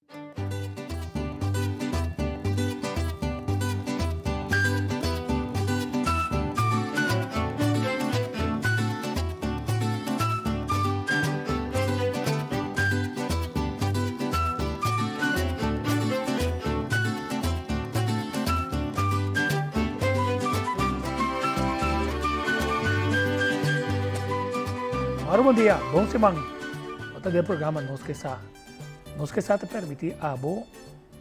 Maro bon dia, bon siman. Bo ta den programa Nos Ke Sa. Nos ke sa ta permití abo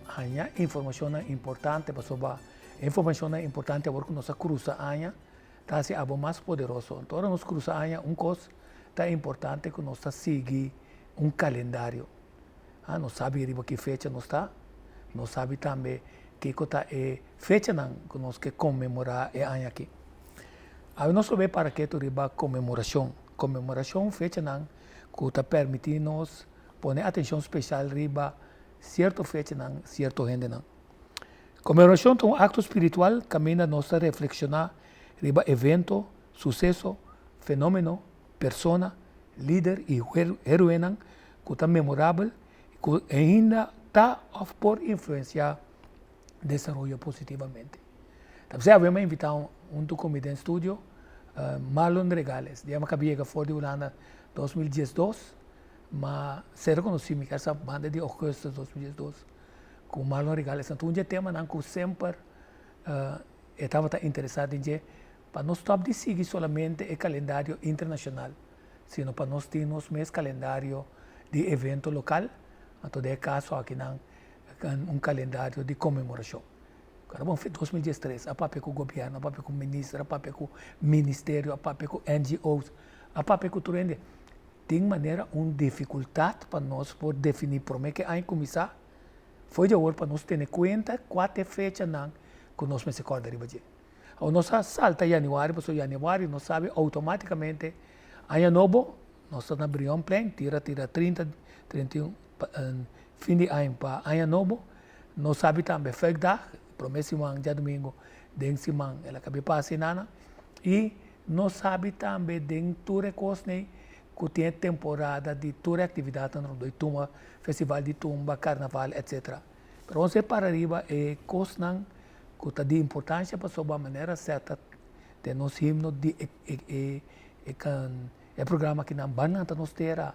haña informashonnan importante pasobra e informashonnan importante awor ku nos a krusa aña ta hasi abo mas poderoso. Anto ora nos krusa aña un kos ta importante ku nos ta sigui un kalendario. Ha, nos sabi riba ki fecha nos ta, nos sabi tambe kiko ta e fechanan ku nos ke konmemorá e aña aki. Awe nos lo bay para ketu riba konmemorashon. Konmemorashon fechanan ku ta permití nos pone atenshon speshal riba sierto fechanan, sierto hendenan. Konmemorashon ta un akto spiritual kaminda nos ta reflekshoná riba evento, suseso, fenómeno, persona, lider i héroenan ku ta memorabel i ku ainda ta òf por influensiá desaroyo positivamente. Ta p'esei awe mi a invitá huntu ku mi den studio Marlon Regales. Dia mi a kaba yega for di Hulanda 2012, ma ser rekonosí mi kier sa banda di ougùstùs 2012 ku Marlon Regales. Anto un di e temanan ku semper e tabata interesá den dje pa no stòp di sigui solamente e kalendario internashonal, sino pa nos tin nos mes kalendario di evento lokal, anto den e kaso akinan un kalendario di konmemorashon. Kòrda bon, 2013 a papia ku gobièrnu, a papia ku minister, a papia ku ministerio, a papia ku NGO's, a papia ku tur hende. Tin manera un difikultat pa nos por definí promé ku e aña kuminsá, fo'i di awor pa nos tene kuenta kua ta e fechanan ku nos mester kòrda riba dje. Awor nos a salta yanüari pasobra yanüari nos sabi outomátikamente aña nobo nos ta na Brionplein tira tira 30, 31 fin di aña pa aña nobo. Nos sabi tambe Fuikdag, prome siman djadumingu den siman el a kabi pasa inana. I nos sabi tambe den tur e kosnan ku tin e temporada di tur e aktividatnan rondó di tumba, festival di tumba, karnaval etsetera. Pero nos e para riba e kosnan ku ta di importansha pasobra manera seta den nos himno di e e e e programa akinan ban lanta nos tera.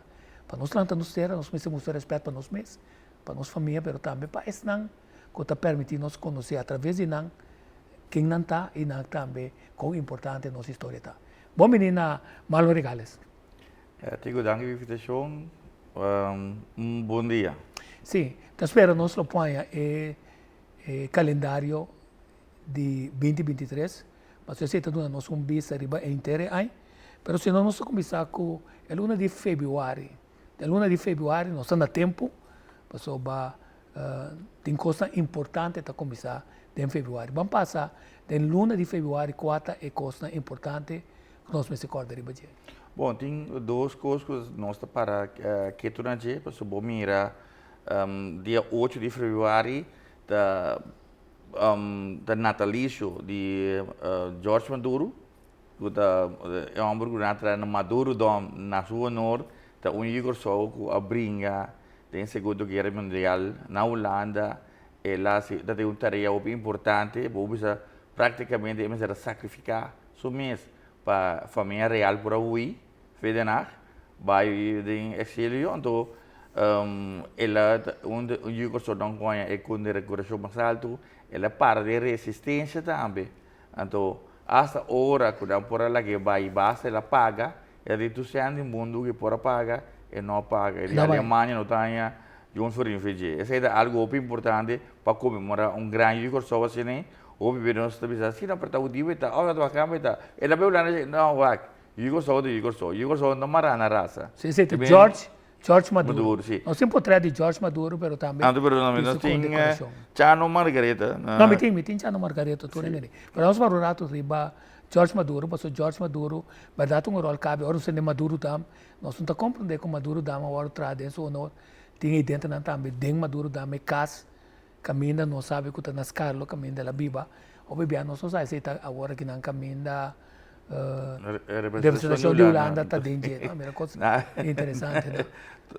Pa nos lanta nos tera nos mester mustra rèspèt pa nos mes, pa nos famia pero tambe pa esnan ku ta permití nos konosé atraves di nan ken nan ta i nan tambe kon importante nos historia ta. Bon bini na Marlon Regales. Tico danki pa invitashon. Un bon dia. Sí, ta spera nos lo poña e e calendario di binti binti tres, pasobra esei ta duna nos un bista riba e henter e aña, pero si no nos ta cuminsa cu e luna di februari, den luna di februari nos ta na tempo, pasobra tin cosnan importante ta cuminsa den februari, ban pasa den luna di februari cua ta e cosnan importante cu nos mester corda riba dje. Bon, tin dos cos cu nos ta para ketu na dje, pasobra bo mira Dia ocho di februari ta ta natalicio di George Maduro, ku ta e homber ku nan a trae na Madurodom na su honor, ta un yu Kòrsou ku a bringa den Segundo Guera Mundial na Hulanda. El a hasi ta tin un tarea hopi importante, bo bisa praktikamente e mester a sakrifiká su mes pa famia real por a hui. Fe Den Haag bai den exilio anto el a un yu Kòrsou nan ku haña e kondekorashon mas altu el a para den resistensia tambe anto asta ora ku nan por a lag'é bai basta el a paga el a di tur sèn di mundu ku e por a paga e no a paga e di Alemania no ta haña John Florin fe dje esei ta algu hopi importante pa konmemorá un gran yu Kòrsou asina hopi bes nos ta bisa si no pero ta hudiu e ta òf ta wak e ta el a bai Hulanda no wak Yu Kòrsou ta yu Kòrsou. Yu Kòrsou no mará na rasa. Sí, sí, ta George, George Maduro. Maduro, sí. Nos tin potret di George Maduro, pero tambe Anto, pero tambe nos tin Chano Margaretha. No, mi tin, mi tin Chano Margaretha tur en eri. Pero nos para un rato riba George Maduro, pasobra George Maduro, bèrdat un ròl kabe. Ora nos tende Madurodam, nos no ta komprendé ku Madurodam a wòrdu traha den su honor. Tin identenan tambe den Madurodam, e kas kaminda nos sabi ku ta na Skarlo, kaminda el a biba. Hopi bia nos no sa esei ta awor aki nan kaminda. Representashon di Hulanda ta den dje, no? Mira kos interesante, no?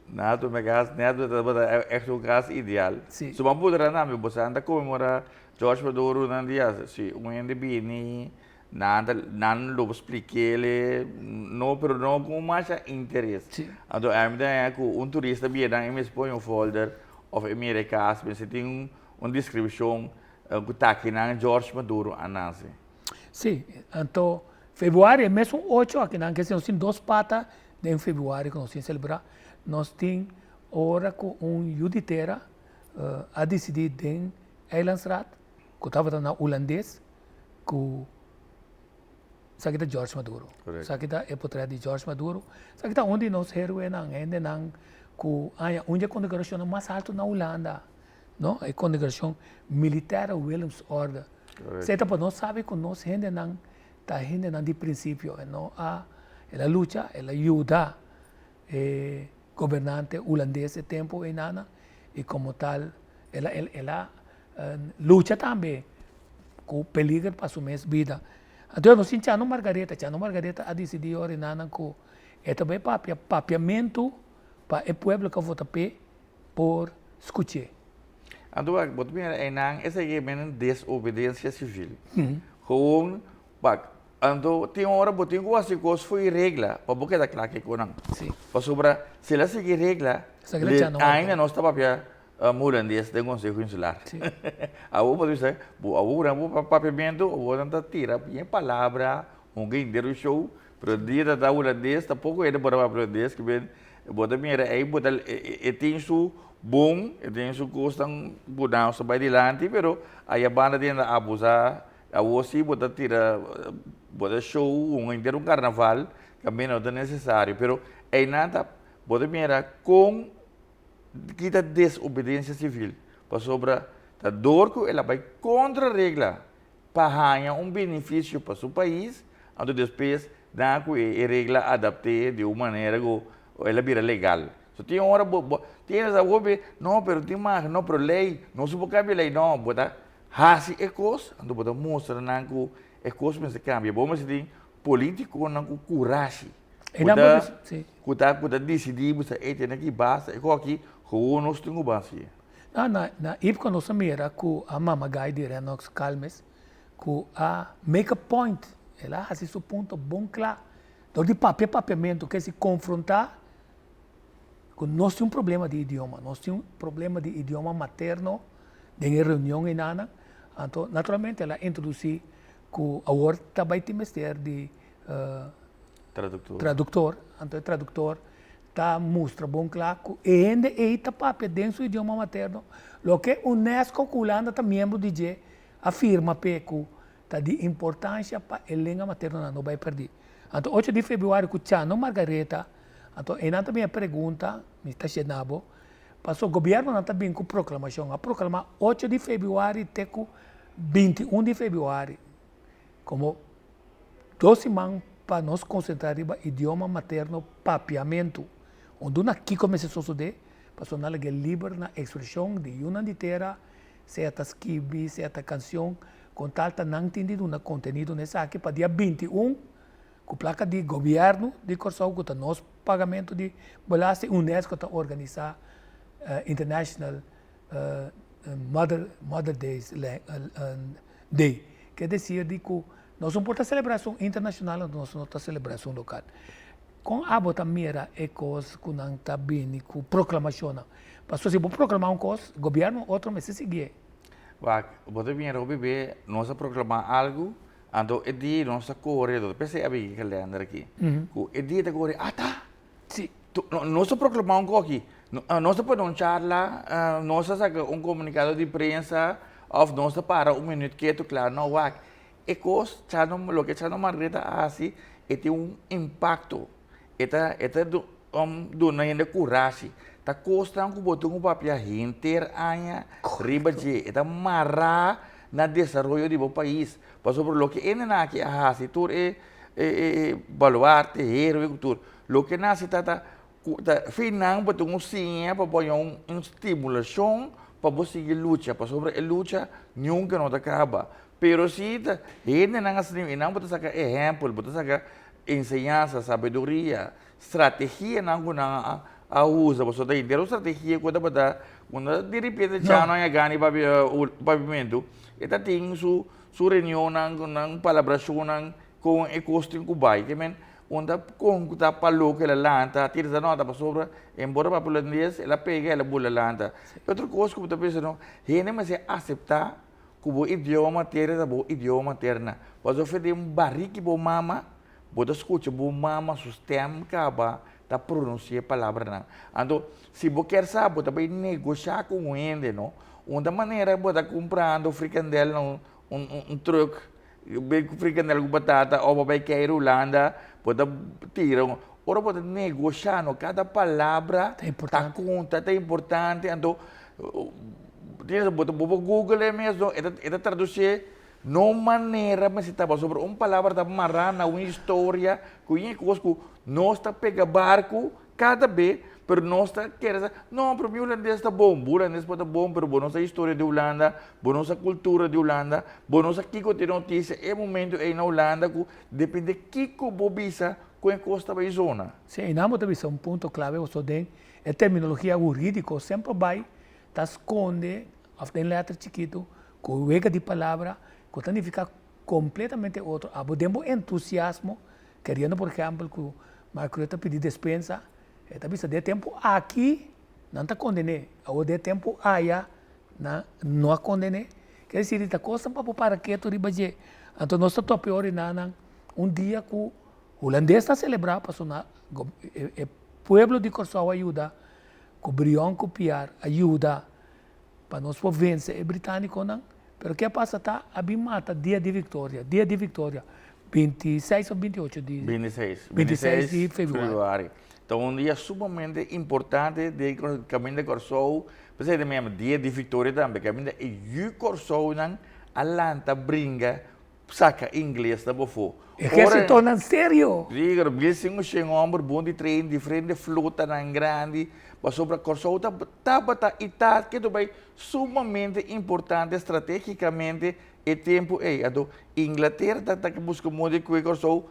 Na tu me kas net tabata echt un kas ideal. Si. Su ban pudra na mi boso a konmemorá George Maduro nan dia si un hende bini nan ta nan lo splik'é no pero no ku masha interes. Si. Anto ami ta haña ku un turista bira e mes pone un folder òf e mira e kas mester tin un deskripshon ku ta akinan George Maduro a nase. Sí, anto februari e mesun ocho akinan ke si nos tin dos pata den februari ku nos tin selebrá. Nos tin ora ku un yu di tera a disidí den Eilandsraad ku tabata na hulandes ku esaki ta George Maduro. Esaki ta e potret di George Maduro. Esaki ta un di nos héroenan, hendenan ku haña un di e kondekorashonnan mas altu na Hulanda. No, e kondekorashon Militaire Willems-Orde. Esei ta pa nos sabi ku nos hendenan ta hendenan di prinsipio. E no a, el a lucha, el a yuda e gobernante hulandes e tempu einana i komo tal el a el a lucha tambe ku peliger pa su mes bida. Anto nos tin Chano Margaretha, Chano Margaretha a disidí ora einanan ku e ta bai papia papiamentu pa e pueblo ku a vota p'e por skuch'é. Anto wak, bo ta mira einan esaki e menen desobedensia sivil. Gewoon, wak, anto tin ora bo tin ku hasi kos fo'i regla pa bo keda kla kiko nan. Pasobra si el a sigui regla, ainda nos ta papia hulandes den Konseho Insular. Awor bo ta bisa, bo awor bo por papiamentu, awor nan ta tira bien palabra, hunga henter un show, pero dia ta ta hulandes tampoco hende por a papia hulandes, ke men Bo ta mira ei bo ta e tin su bon, e tin su kosnan ku nan ta bai dilanti pero aya banda tin ta abusa. Awor si bo ta tira bo ta show un henter un karnaval kaminda no ta nesesario pero einan ta bo ta mira kon kita desobedensia sivil pasobra ta dor ku el a bai kontra regla pa haña un benefisio pa su pais, anto despues nan ku e regla adapt'é di un manera ku el a bira legal. So tin ora bo bo tin esa hopi no pero tin mas no pero lei no su por kambia lei no bo ta hasi e kos anto bo ta mustra nan ku e kos mester kambia bo mester tin politikonan ku kurashi ku ta ku ta ku ta disidí bisa ey tene aki basta e kos aki gewoon nos tin ku ban hasié. Na na na Ipco nos a mira cu a mama guy di Renox Calmes cu a make a point, el a haci su punto bon cla dor di papia papiamento ke si confronta cu nos tin un problema di idioma, nos tin un problema di idioma materno den e reunion enanan, anto naturalmente el a introduci cu awor ta bay tin mester di Traductor. Traductor, anto e traductor ta mustra bon kla ku e hende ei ta papia den su idioma materno, loke UNESCO ku Hulanda ta miembro di dje a firma p'e ku ta di importansha pa e lenga maternonan no bai pèrdí. Anto ocho di febrüari ku Chano Margaretha, anto einan ta bin e pregunta, mi ta shena bo, paso gobièrnonan ta bin ku proklamashon, a proklamá ocho di febrüari te ku 21 di febrüari komo Dos siman pa nos konsentrá riba idioma materno Papiamentu. Un duna kiko mester sosodé pasobra nan lag'é liber na ekspreshon di yunan di tera, sea ta skibi, sea ta kansion, kon tal ta nan tin di duna kontenido na esaki pa dia 21 ku plaka di gobièrnu di Kòrsou ku ta nos pagamentu di belasting UNESCO ta organisá International Mother Mother Days Day. Ke desir di ku Nos no por ta selebracion internacional anto nos no ta selebracion local. Con abo ta mira e cos cu nan ta bini cu proclamacionnan? Pasobra si bo proclama un cos, gobierno otro mester siguié. Wak, bo ta mira hopi be nos a proclama algo, anto e dia nos ta core, lo ta p'esei a bini e kalender aki, cu e dia ta core, ata! Si. Nos a proclama un cos aki, nos a pone un charla, nos a saca un comunicado di prensa, of nos a para un minuut ketu, kla, no wak, E kos Chano, loke Chano Margaretha a hasi, e tin un impakto. E ta e ta duna hende kurashi. Ta kosnan ku bo tin ku papia henter aña riba dje. E ta mará na desaroyo di bo pais. Pasobra loke e nena aki a hasi, tur e e e baluarte, héroe ku tur, loke nan hasi ta ta ku ta finnan bo tin un siña pa bo haña un stimulashon pa bo sigui lucha. Pasobra e lucha nunka no ta kaba. Pero si ta hendenan asina i nan bo ta saka ehèmpel, bo ta saka enseñansa, sabiduria, strategianan ku nan a a usa, pasobra ta henter un strategia ku tabata unda di repente Chano a gana papia papiamentu, e ta tin su su reunionnan ku nan palabrashonnan kon e kos tin ku bai. Ke men unda kon ku ta pa loke el a lanta, tira sa nota pasobra embora papia hulandes el a pega el a bula lanta. Otro kos ku bo ta pensa no, hende mester aseptá Ku bo idioma materna ta bo idioma materna. Pasobra den bariki bo mama, bo ta skucha bo mama su stèm kaba ta pronunsiá e palabranan. Anto, si bo kier sa, bo ta bai negoshá ku un hende, no? Un ta manera bo ta kumprando frikandel na un un trùk, bai ku frikandel ku batata òf bo bai keiru Hulanda, bo ta tira un. Ora bo ta negoshá, no? Kada palabra ta konta, ta importante. Anto, Bo ta bo google e mes no, e ta e ta traducié no manera mester ta pasobra un palabra ta mará na un historia ku yin kos ku nos ta pega barku kada be pero nos ta kere sa no pero mi hulandes ta bon, bo hulandes por ta bon pero bo no sa historia di Hulanda, bo no sa kultura di Hulanda, bo no sa kiko ta e notisia e momento ei na Hulanda ku depende kiko bo bisa ku e kos ta bai zona. Sí, einan bo ta bisa un punto klave pasobra den E terminologia hurídiko semper bai ta skonde òf den lèter chikitu ku wega di palabra ku ta nifiká kompletamente otro. Abo den bo entusiasmo, keriendo por ehèmpel ku Mark Rutte ta pidi despensa, e ta bisa den e tempu aki nan ta konden'é, awor den e tempu aya nan no a konden'é. Ker desir di ta kosnan pa bo para ketu riba dje. Anto nos ta topa e orinanan un dia ku hulandes ta selebrá pasobra e Pueblo di Kòrsou a yuda ku Brion ku Piar a yuda pa nos por vense e Británikonan, pero ke a pasa ta a bin mata dia di viktoria, dia di viktoria, 26 òf 28 di 26, 26 di febrüari. Ta un dia sumamente importante den kaminda Kòrsou, p'esei ta mi yama dia di viktoria tambe, kaminda e yu Kòrsounan a lanta bringa Saka ingles ta bofó. Ehérsitonan serio. Sí, pero 1500 hòmber bon di train diferente flotanan grandi, pasobra Kòrsou ta tabata i ta ketu bai sumamente importante stratégikamente e tempu ei. Anto Inglatera ta ta buska moda di kue Kòrsou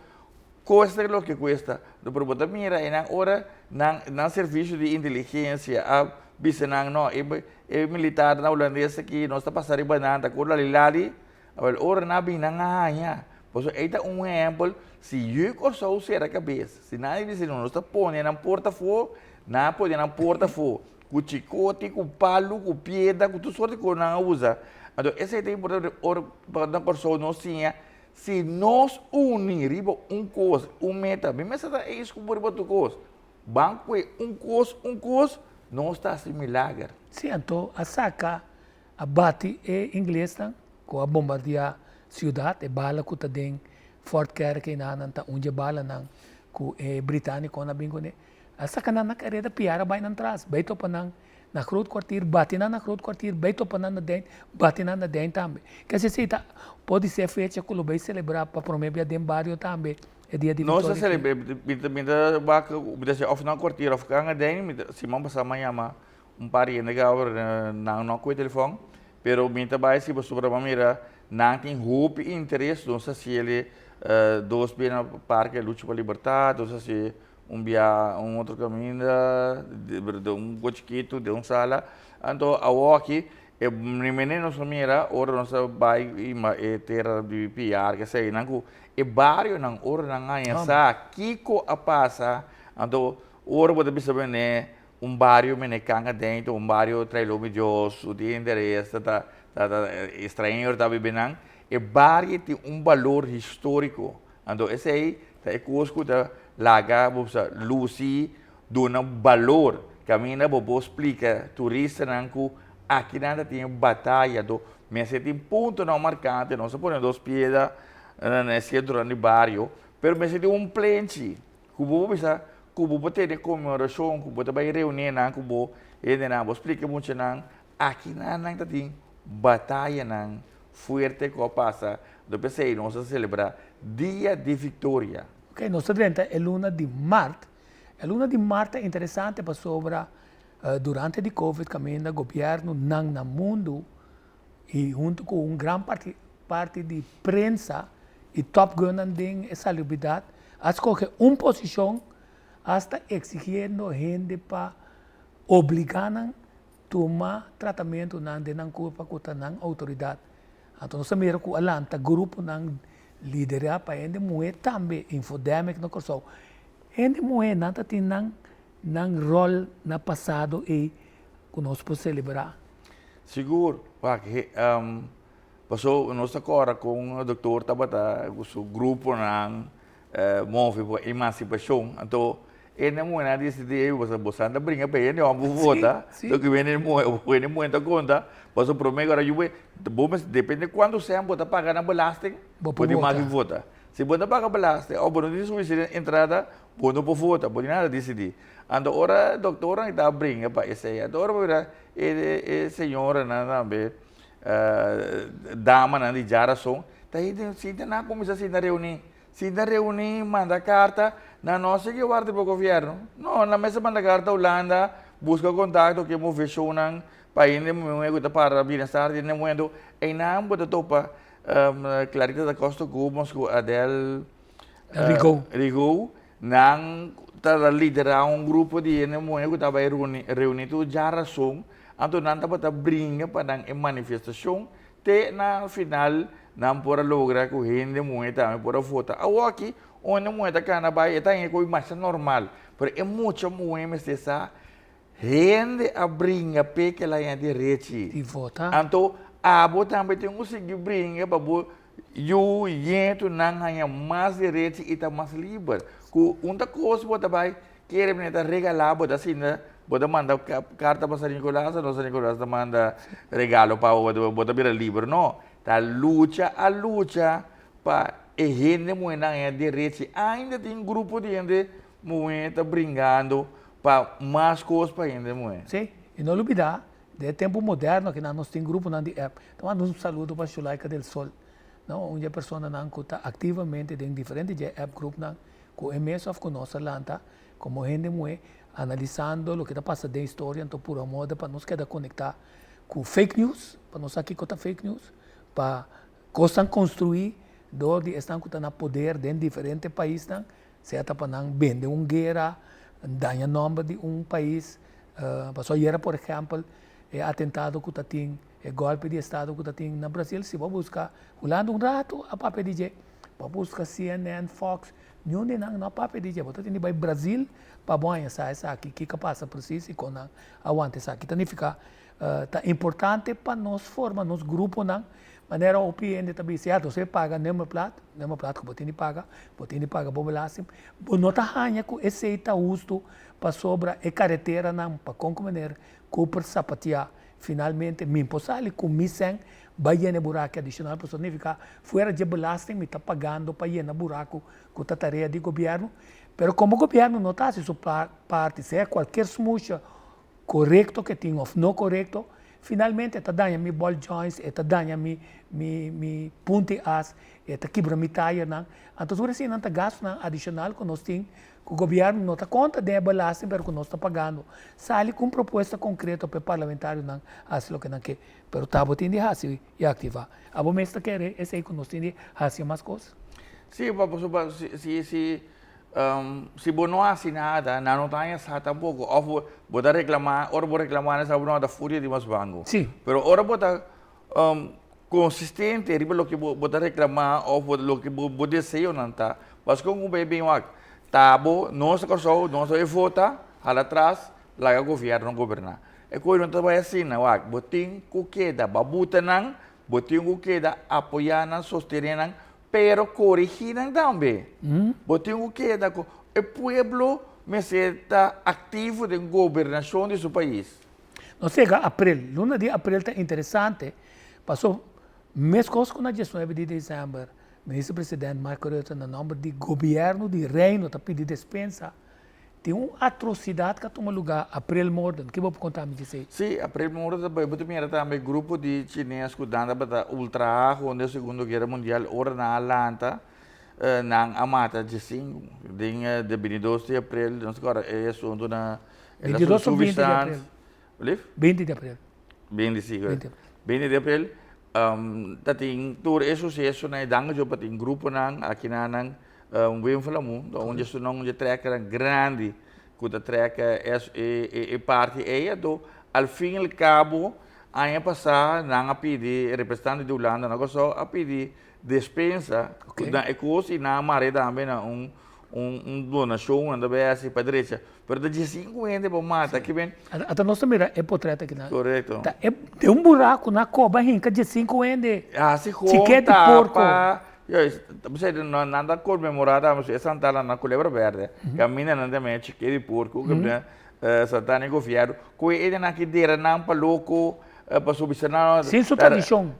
kuesta loke kuesta. Pero bo ta mira einan ora nan nan servisio di inteligensia a bisa nan no e e militarnan hulandes aki nos ta pasa riba nan ta ku lalilali. Awel, ora nan a bin nan a haña. Pasobra ei ta un ehèmpel, si yu Kòrsou sera kabes, si nan a bisa nos ta pone nan porta afó, nan a pone nan porta afó ku chikoti, ku palu, ku piedra, ku tur sorti kos nan a usa. Anto esei ta importante ora pa na Kòrsou nos siña, si nos uni riba un kos, un meta, mi mester ta eis ku bo riba tur kos, ban kue un kos, un kos, nos ta hasi milager. Sí, anto a saka A bati e inglesnan ku a bombardiá siudat, e bala ku ta den Fort Kerk einanan ta un dje balanan ku e británikonan a bin kuné. A saka nan na kareda, piar a bai nan tras, bai topa nan na Groot Kwartier, bati nan na Groot Kwartier, bai topa nan na Dijn, bati nan na Dijn tambe. Kese esei ta por di ser fecha ku lo bai selebrá pa promé bia den bario tambe e dia di Nos a Victoria aki. selebrá, mi ta mi ta wak, mi ta siña òf na kwartier òf kanga Dijn, mi ta siman pasá mi a yama Un pariente ku awor nan no koe telefòn, pero mi ta bai si pasobra bo a mira nan tin hopi interes, nos a hasiel dos bia na parke Lucha pa Libertad, nos a hasi un bia un otro kaminda den un kos chikitu den un sala, anto awoki e primera nos a mira ora nos a bai e tera di piar keseinan ku e barionan ora nan haña sa kiko a pasa, anto ora bo ta bisa bene Un bario mene kanga dentro, un bario trae lobi Dios, su tin interes, ta ta ta ta extranhero ta bibi nan. E bario tin un balor historico. Anto esey ta e cos cu ta laga bo sa luci, duna balor. Caminda bo por splica turistanan cu aki nan ta tin bataya. Anto mester tin puntonan marcante, nos a pone dos piedra na e centronan di bario, pero mester tin un plenchi. Ku bo por bisa ku bo por tene konmemorashon, ku bo ta bai reuní nan ku bo hendenan, bo splika e muchanan, aki nan nan ta tin batayanan fuerte ku a pasa, anto p'esei nos ta selebrá Dia di Viktoria. Ok, nos ta drenta e luna di mart. E luna di mart ta interesante pasobra durante di covid kaminda gobièrnunan na mundu i huntu ku un gran parti. parti di prensa i topgunnan den e salubridat a skohe un posishon asta eksigiendo hende pa obligá nan tuma tratamentunan den nan kurpa ku ta nan outoridat. Anto nos a mira ku a lanta gruponan liderá pa hende muhé tambe, infodemic na Kòrsou. Hende muhé nan ta tin nan nan ròl na pasado ei ku nos por selebrá. Sigur, wak, paso nos ta kòrda kon doktor tabata ku su gruponan move pa emansipashon, anto hende muhé a disidí ey boso boso anda bringa pa hende hòmber vota, loke hende muhé hende muhé ta konta, paso promé ku ora yu bo mester depende kuantu sèn bo ta paga na belasting bo tin mas di vota, si bo no paga belasting òf bo no tin sufisiente entrada bo no por vota, bo tin nada disidí, anto ora doktornan ta bringa pa esei anto ora bo mira e señoranan tambe damanan di djarason ta hende sinta nan a kuminsá sinta reuní, sinta reuní manda karta nan no a sigui warda pa gobièrnu no nan mester manda karta Hulanda buska kontakto ke moveshonnan pa hende muhé ku ta para bienestar di hende muhé anto einan bo ta topa Clarita da Costa Gomez ku Adel Rigaud Nan ta liderá un grupo di hende muhé ku ta bai reuní tur djarason, anto nan tabata bringa pa nan e manifestashon te na final nan por a logra ku hende muhé tambe por a vota. Awoki un hende muhé ta kana bai e ta haña ku masha normal, pero e mucha muhé mester sa hende a bringa p'e ke el a haña derechi. Di vota. Anto abo tambe tin ku sigui bringa pa bo Yu yetu nan haña mas derechi i ta mas liber. Ku un ta kos bo ta bai kere mene ta regalá bo ta asina bo ta manda karta pa San Nicolas anto San Nicolas ta manda regalo pa bo bo ta bira liber. No, ta lucha a lucha pa e hende muhénan haña derechi. Ainda tin grupo di hende muhé ta bringando pa mas kos pa hende muhé. Sí, i no lubidá Den e tempu moderno akinan nos tin gruponan di app. Ta manda un saludo pa Shulaika del Sol, no, un dje personanan ku ta aktivamente den diferente dje app groupnan ku e mes òf ku nos a lanta komo hende muhé analisando loke ta pasa den historia anto pura moda pa nos keda konektá ku fake news, pa nos sa kiko ta fake news, pa kosnan konstruí dor di esnan ku ta na poder den diferente paisnan Sea ta pa nan bende un guera, daña nomber di un pais. Pasobra ayera por ehempel e atentado ku ta tin, e golpe di estado ku ta tin na Brasil, si bo buska Hulanda un rato a papia di dje. Bo buska CNN, Fox, niun di nan no a papia di dje. Bo ta tin di bai Brasil pa bo haña sa esaki, kiko a pasa presis i kon nan a wanta esaki. Ta nifiká ta importante pa nos forma nos gruponan Manera hopi hende ta bisa, ya, nos e paga nummerplaat, nummerplaat ku bo tin di paga, bo tin di paga bo belasting. Bo no ta haña ku esei ta hustu pasobra e kareteranan pa kon ku meneer Cooper sapatia finalmente mi por sali ku mi sèn bai yena e buraki adishonal pasobra nifiká fuera dje belasting mi ta pagando pa yena buraku ku ta tarea di gobièrnu. Pero komo gobièrnu no ta hasi su parti sea kualkier smusha korekto ke tin òf no korekto, finalmente e ta daña mi ball joints, e ta daña mi mi mi punti as, e ta kibra mi tayernan. Anto tur eseinan ta gastunan adishonal ku nos tin ku gobièrnu no ta konta den e belasting pero ku nos ta pagando. Sali ku un propuesta konkreto pa e parlamentarionan hasi loke nan ke. Pero ta bo tin di hasi i aktivá. Abo mes ta kere esei ku nos tin di hasi mas kos? Sí, pasobra si si Si bo no hasi nada, nan no ta haña sa tampoco. Of bo, bo ta reclama, ora bo reclama nan sa bo no ta furia di mas bango. Sí. Pero ora bo ta consistente riba loke bo, bo ta reclama of bo, loke bo, bo deseonan ta, pasobra con bo bin wak, ta bo, nos ta Kòrsou, nos ta bai vota, hala atras, laga gobierno goberná. E koe no ta bai asina, wak, bo tin ku keda babuta nan, bo tin ku keda apoyá nan, sostené nan, Pero corigi nan tambe. Bo tin cu keda cu e pueblo mester ta activo den gobernacion di su pais. Nos yega april. Luna di april ta interesante paso mescos cu na diesnuebe di december Minister President Mark Rutte na nomber di Gobierno di Reino ta pidi despensa. Tin un atrocidad cu a tuma lugar april morden. Ki bo por conta mi di esey? Sí, april morden ta bai. Bo ta mira tambe grupo di chines cu nan tabata ultraha hunde Segundo Guera Mundial ora nan a lanta nan a mata djesinku den de bintidos di april no sa kor e asunto na Bintidos of binti di april? Belief? Binti di april. Binti si, binti di april. Ta tin tur e susesonan e danki Dios pa tin gruponan akinanan Wim Flamu ta un di esunnan un di e trekkernan grandi ku ta trek e parti ei anto al fin al kabo aña pasá nan a pidi representante di Hulanda na Kòrsou a pidi despensa na e kos i nan a mara tambe na un un donashon nan ta bai hasi pa drecha pero ta diesinku hende bo mata ki ben. Ata nos ta mira e potret aki nan. Korekto. Ta e den un buraku nan a koba hinka diesinku hende. Hasi gewoon tapa Juist, nan ta konmemorá tambe su e Santana na Culebra Berde kaminda nan ta mira chike di porko ku Santana e gobièrnu ku e hendenan ki dera nan pa loko pa subi nan. Sin su tradishon.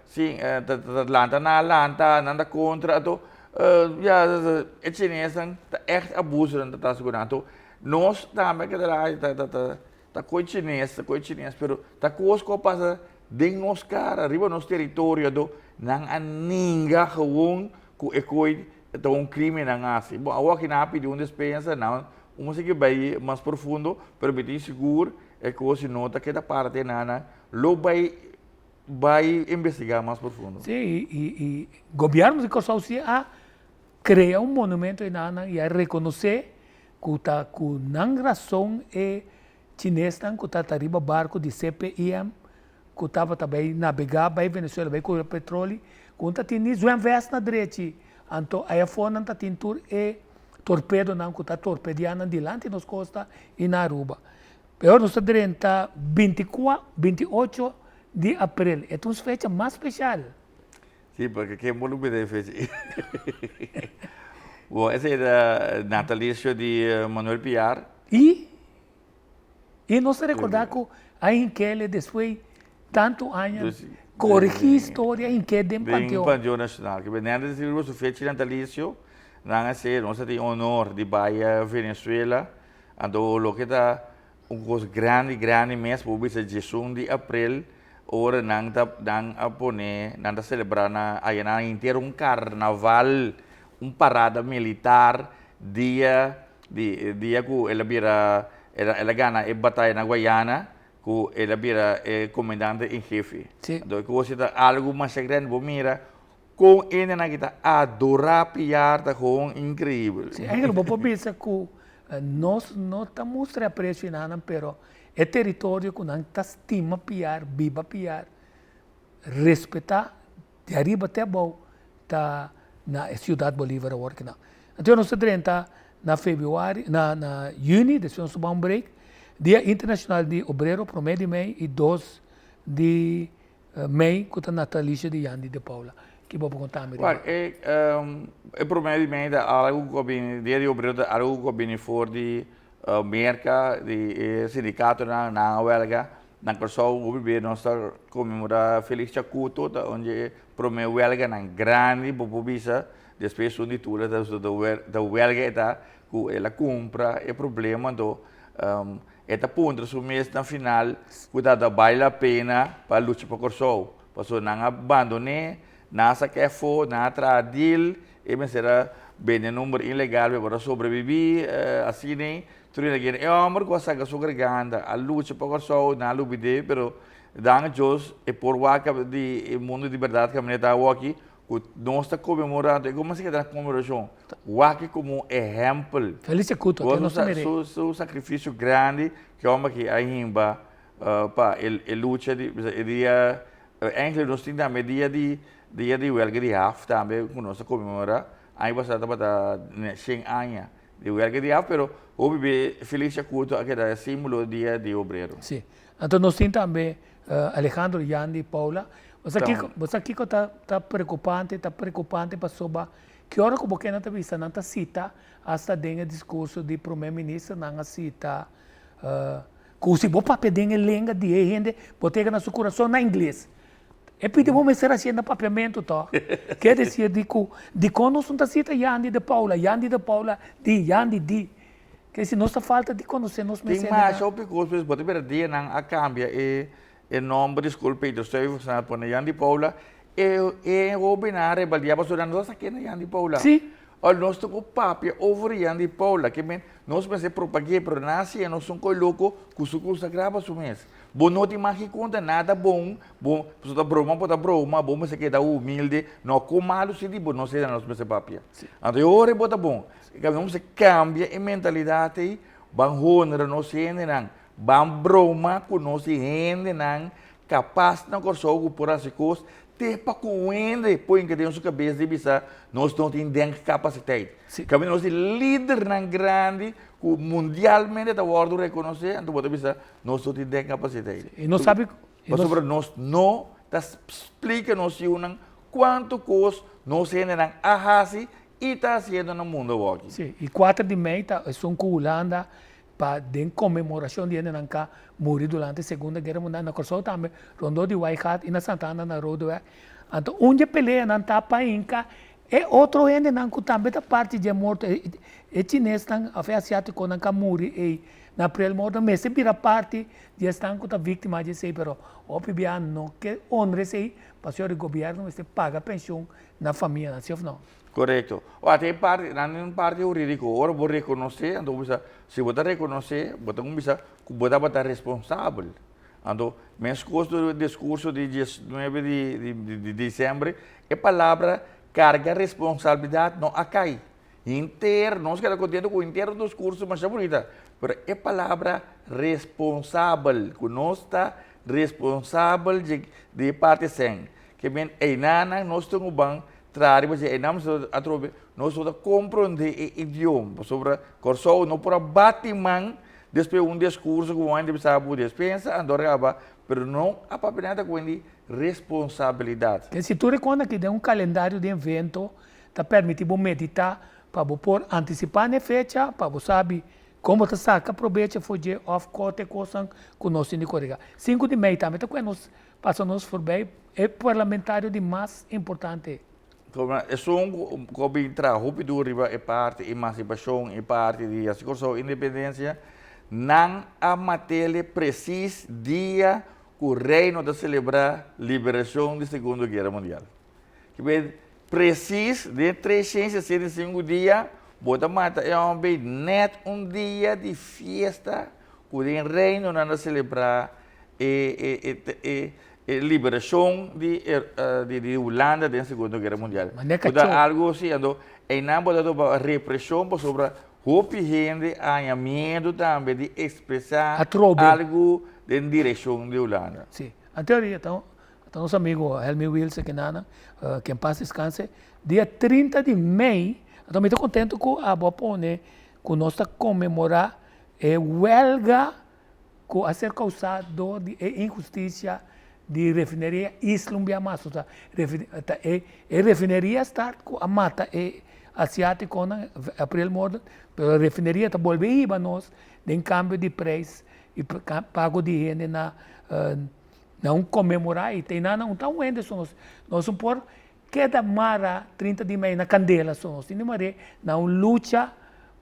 Si, ta lanta nan a lanta, nan ta kontra, anto ya e chinesnan ta ègt abuso nan ta trata ku nan. Anto nos tambe ke ta ta ta ta koe chines, ta koe chines, pero ta kos ku a pasa den nos kara, riba nos teritorio, anto nan a ninga gewoon ku e koe ta un krimen nan a hasi. Bon, awor aki nan a pidi un despensa, nan un sigui bai mas profundo, pero mi tin sigur e kos si no ta keda parti nan lo bai Bai investigá mas profundo. Sí, i i gobièrnu di Kòrsou sí a krea un monumento einan i a rekonosé ku ta ku nan rason e chinesnan ku tabata riba barku di CPIM ku tabata bai nabegá bai Venezuela bai kore petroli ku no ta tin ni zwemvest na drechi anto aya afó nan ta tin tur e torpedonan ku ta torpediá nan dilanti nos kosta i na Aruba. Pero nos ta drenta bintikua, 28 di aprel. E ta un fecha mas speshal. Sí, porque ken por lubida e fecha ei? Bon, esei ta natalicio di Manuel Piar. I, i nos ta recorda ku a hink'el despues tantu aña, coregi historia, a hink'é den Panteon. Den Panteon Nacional. Ke benen antes di riba su fecha di natalicio, nan a sey, nos a tin honor di bai Venezuela. Anto loke ta un kos grandi grandi mes bo bisa diesun di aprel ora nan ta nan a pone nan ta selebrá na aya nan henter un karnaval un parada militar dia di dia ku el a bira el a gana e bataya na Guayana ku el a bira e komandante en hefe. Anto e kos ta algu masha grandi bo mira Kon hendenan ki ta adorá piar ta gewoon inkreibel. Sí, eigenlijk bo por bisa ku nos no ta mustra e apresio na nan, pero e teritorio ku nan ta stima piar, biba piar, respetá di ariba te abou ta na e Ciudad Bolívar awor kinan. Anto nos ta drenta na februari, na na yüni, despues nos ta bai un break, Dia Internashonal di Obrero, promé di mei i dos di Mei ku ta natalicio di Yandy de Paula. Ki bo por konta mi riba? Wak, e e promé di mei ta algu ku a bini, dia di obrero ta algu ku a bini for di Merka, di e sindikatonan, nan a wèlga. Na Kòrsou hopi bes nos ta konmemorá Felix Chacuto, ta un di e promé wèlganan grandi bo por bisa, despues esun di Tula ta ta wèlga e ta ku el a kumpra e problema, anto E ta puntra su mes na final ku ta ta bai la pena pa lucha pa Kòrsou. Pasobra nan a bandon'é, nan a sak'é afó, nan a traha deal, e mester a bende number ilegal pa e por a sobrebibí, asina ei. Tur hende kere e hòmber ku a saka su garganta, a lucha pa Kòrsou, nan a lubid'é, pero danki Dios e por wak di e mundu di bèrdat kaminda e ta awoki, Ku nos ta konmemorá, anto e komo si ta konmemorashon? Wak e komo un ehèmpel. Felice Cuto, te nos ta mir'é. Su su sakrifisio grandi ku e hòmber aki a himba pa e lucha di e dia, eigenlijk nos tin tambe dia di dia di wèlga di haf tambe ku nos ta konmemorá. Aña pasá tabata shen aña di wèlga di haf, pero hopi be Felice Cuto a keda e símbolo dia di obrero. Sí. Anto nos tin tambe Alejandro, Yandy, Paula. Bo sa kiko, bo sa kiko ta ta preokupante? Ta preokupante pasobra ki ora ku bo kende ta bisa nan ta sita asta den e diskurso di prome minister nan a sita ku si bo papia den e lenga di e hende bo ta yega na su kurason na ingles. E pidi bo mester hasié na papiamentu tòg. Ke desir di ku dikon nos no ta sita Yandy de Paula, Yandy de Paula di, Yandy di. Ke si nos ta falta di konosé nos mes Tin masha hopi kos pues bo ta mira dia nan a kambia e e nomber di skol Peter Stuyvesant a pone Jan di Paula e e hobennan a rebeldia pasobra nan no sa ken ta Jan di Paula. Sí. Ora nos ta ku papia over Yandi Paula, ke men nos mester propag'é, pero nan a siña nos un koi loko ku su konsagrá pa su mes. Bo no tin mag konta nada bon, bo pasobra ta broma bo ta broma, bo mester keda humilde, no ku malu si di bo no sena nos mester papia. Anto e ora bo ta bon. Nos mester kambia e mentalidat ei, ban honra nos hendenan, ban broma ku nos hendenan kapas na Kòrsou ku por hasi kos, te pa ku hende por hinka den su kabes di bisa nos no tin denkapasiteit. Kaminda nos tin lidernan grandi ku mundialmente ta wòrdu rekonosé, anto bo ta bisa nos no tin denkapasiteit. I nos sabi. Pasobra nos no ta splika nos yunan kuantu kos nos hendenan a hasi i ta hasiendo na mundu awoki. Sí, i kuater di mei ta esun ku Hulanda pa den konmemorashon di hendenan ka muri durante Segunda Guera Mundial na Kòrsou tambe, rondó di Waaigat i na Santa Ana na Rodeweg. Anto un dje peleanan ta pa hinka e otro hendenan ku tambe ta parti dje morto, e chinesnan òf e asiátikonan ka muri ei na aprel morto mester bira parti di esnan ku ta víktima di esei, pero hopi bia no ke honra esei pasobra di gobièrnu mester paga penshun na famianan, si òf no? Korekto. Wak e parti, nan tin un parti hurídiko. Ora bo rekonosé, anto bo bisa, si bo ta rekonosé, bo ta kuminsá ku bo tabata responsabel. Anto, meskos ku e diskurso di diesnuebe di di desèmber, e palabra karga responsabilidat no a kai. Henter, nos keda kontento ku henter un diskurso masha bunita, pero e palabra responsabel, ku nos ta responsabel di e parti sèn, ke men einanan nos tin ku ban Traha riba dje einan nos atrobe nos no ta komprondé e idioma pasobra Kòrsou no por a bati man despues un diskurso ku wende bisa bo despensa anto raba pero no a papia nada ku wende responsabilidat. Si tur e kos aki den un kalendario di evento ta permití bo meditá pa bo por antisipá na e fecha pa bo sabi kon bo ta saka probecho for dje òf kote kosnan ku nos tin di koregá. Sinku di mei tambe ta kue nos Pasa nos forbij e parlamentario di mas importante. Como esun cu a bin traha hopi duro riba e parti emancipacion, e parti di haci Corsou independencia, nan a matele precies dia cu Reino ta celebra liberacion di Segundo Guera Mundial. Kibe precies den 365 dia bo ta mata e homber net un dia di fiesta cu den Reino nan ta celebra e e e liberashon di e di Hulanda den Segundo Guera Mundial. Ku ta algu si, anto einan bo ta topa represhon pasobra hopi hende a haña miedu tambe di ekspresá algu den direkshon di Hulanda. Si, anterior ta ta nos amigo Helmi Wilson kinana, ke en pas deskanse, dia 30 di mei, anto mi ta kontentu ku abo a pone ku nos ta konmemorá e wèlga ku a ser kousá dor di e inhustisia di refineria Isla un bia mas. Osea, ta e refineria start ku a mata e asiátikonan, April Morden, pero e refineria ta bolbe hiba nos den kambio di preis i pago di hende na na un konmemorá i te nan un ta un hende so nos. Nos no por keda mara 30 di mei na kandela so, nos tin di mar'é na un lucha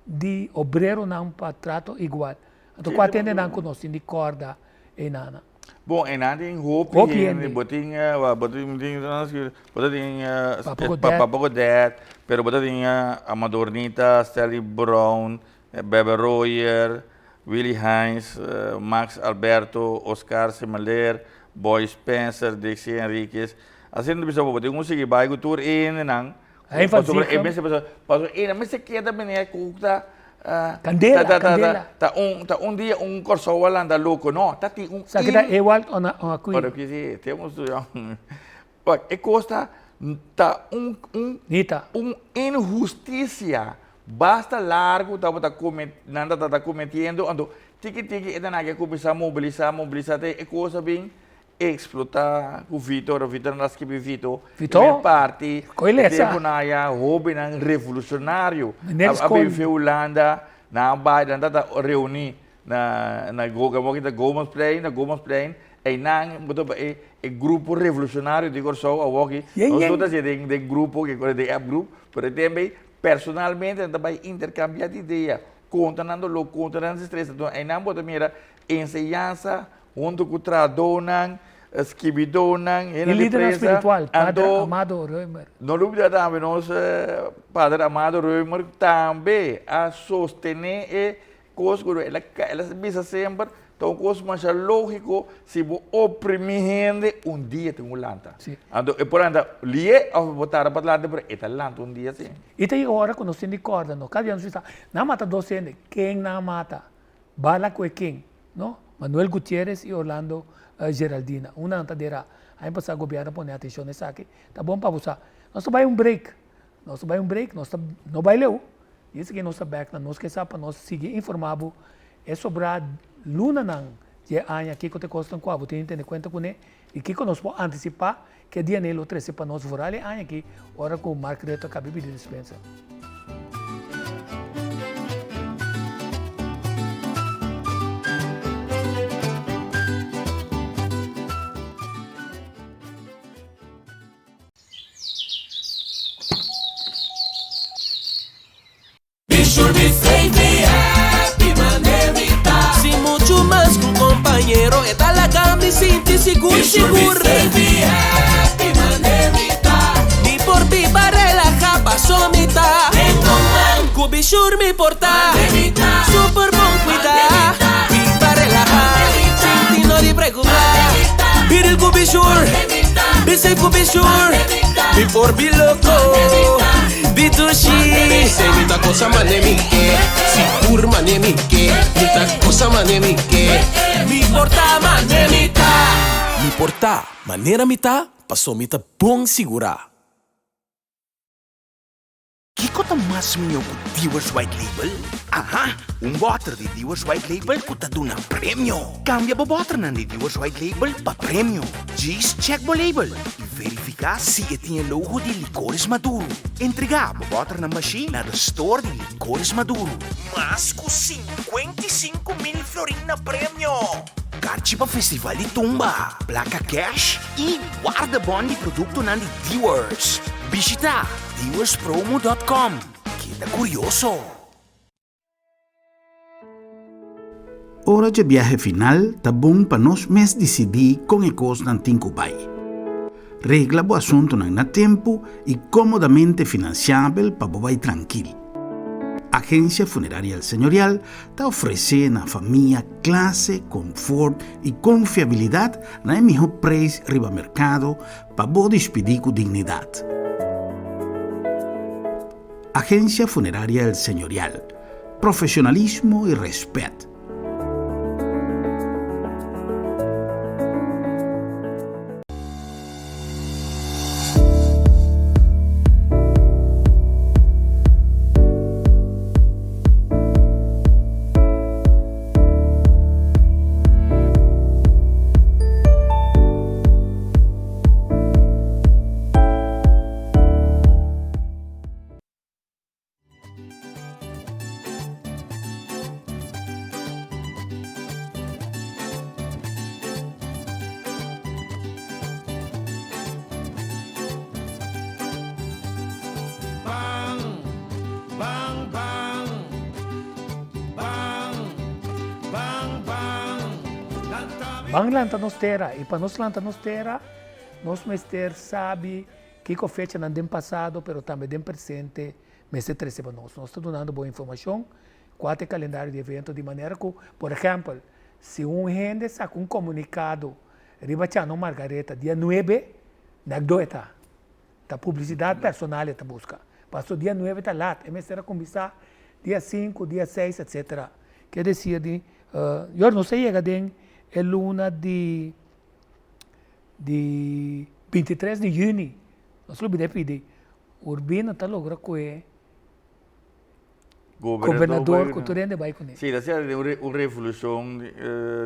di obreronan pa trato igual. Anto kua ta hendenan ku nos tin di kòrda einana? Bon, einan tin hopi hende. Bo tin, bo tin, bo ta tin Papa Godett, pero bo ta tin Amador Nita, Stanley Brown, Bebe Royer, Willy Heinz, Max Alberto, Oscar Semeleer, Boy Spencer, Dixie Henriquez. Asina ta bisa bo, bo tin ku sigui bai ku tur e hendenan. Pasobra e mester pasobra e mester keda meneer ku ta Candela, candela. Ta un ta un dia un Kòrsou a landa loko no ta tin un Sa kita Ewald o na o akui? Ora ki si temos Wak e kos ta ta un un Nita. un inhustisia basta largu tabata kome nan tabata kometiendo anto tiki tiki e ta na ke kuminsá mobilisá mobilisá te e kos a bin Explota ku Vito, ora Vito nan a skibi Vito, Vito? primer parti, Koe lesa. tempu nan aya hobennan revolucionario Meneer a Skol. bin fe Hulanda, nan a bai, nan tata reuni na na Go kita Gomezplein, na Gomezplein, einan bo ta e e grupo revolucionario di Kòrsou awoki, Yen nos yen. no ta hasi den den grupo ke den app group, pero e tempu ei personalmente nan ta bai intercambia di idea, konta nan doló, konta nan tristesa, enton einan bo ta mira enseñansa huntu ku trahadónan. Skibidónan, E hende di lidernan prensa, spiritual, Pader anto Amado Römer. no lubida tambe nos Pader Amado Römer tambe a sostené e kos ku el a el a bisa semper ta un kos masha lógiko si bo oprimí hende un dia tin ku lanta. Sí. Anto e por lanta lié òf e por tarda pa lanta pero e ta lanta un dia sí. I ta yega ora ku nos tin di kòrda no, kada dia nos bisa nan a mata dos hende, ken nan a mata? Bala ku e ken? No, Manuel Gutierrez y Orlando Geraldina. Una nan ta dera. Aña pasá gobierno a pone atencion na esaki. Ta bon pa bo sa. Nos ta bai un break. Nos ta bai un break, nos ta no bai leu. Y esaki nos ta bek na nos ke sa pa nos sigui informa bo e sobrá lunanan di e aña kiko ta e kosnan ku abo tin di tene kuenta kuné y kiko nos por antisipá Ke dia Ney lo trese pa nos vooral e aña aki ora ku Mark Rutte a kabi pidi dispensa. Be sure be safe be happy mane mi ta. Si muchu mas ku kompañero e ta laga mi sinti sigur sigur. Be sure be safe be happy mane mi ta. Mi por biba relaha paso mi ta. Den un man. Ku be sure mi por ta. Mane mi ta. Super bon cuida. Mane mi ta. Biba relaha. Mane mi ta. Sinti no di preocupa. Mane mi ta. Biril ku be sure. Mane mi ta. Be safe ku be sure. Mane mi ta. Mi por bi loco. Mane mi ta. Bitushi. Se mi ta cosa mane mi ke Sigur mane mi ke Mi ta cosa mane mi ke Mi por ta mane mi ta. Mi por ta manera mi ta paso mi ta bon sigurá. Kiko ta mas mihó ku Dewar's White Label? Aha! Un bòter di Dewar's White Label ku ta duna premio! Kambia bo bòternan di Dewar's White Label pa premio. Djis chèk bo label i verifiká si e tin e logo di Licores Maduro. Entregá bo bòternan bashí na de store di Licores Maduro. Mas ku 55,000 florin na premio! Karchi pa Festival di Tumba, plaka kèsh i wardebòn di produktonan di Dewar's. Bishitá Dewarspromo dòt kòm. Keda kurioso! Ora dje biahe final ta bon pa nos mes disidí kon e kosnan tin ku bai. Regla bo asuntunan na tempu i kómodamente finansiabel pa bo bai trankil. Agensia Funeraria El Señorial ta ofresé na famia klase, konfort i konfiabilidat na e mihó preis riba merkado Pa bo dispidí ku dignidat. Agencia Funeraria El Señorial, Profesionalismo y respet. Ban lanta nos tera y pa nos lanta nos tera nos mester sabi kico fechanan den pasado pero tambe den presente mester trece pa nos. Nos ta dunando bo informacion cua ta e calendario di evento di manera cu por ehempel si un hende saca un comunicado riba Chano Margaretha dia nuebe nek do e ta. Ta publicidad personal e ta busca. Paso dia nuebe ta lat, e mester a cuminsa dia sinku, dia seis, etcetera. Ke decir di, yor nos a yega den e luna di di 23 di juni, nos lo bini pidi, Urbino ta logra cu e gobernador cu tur hende bay cune. Si, ta sea un revolucion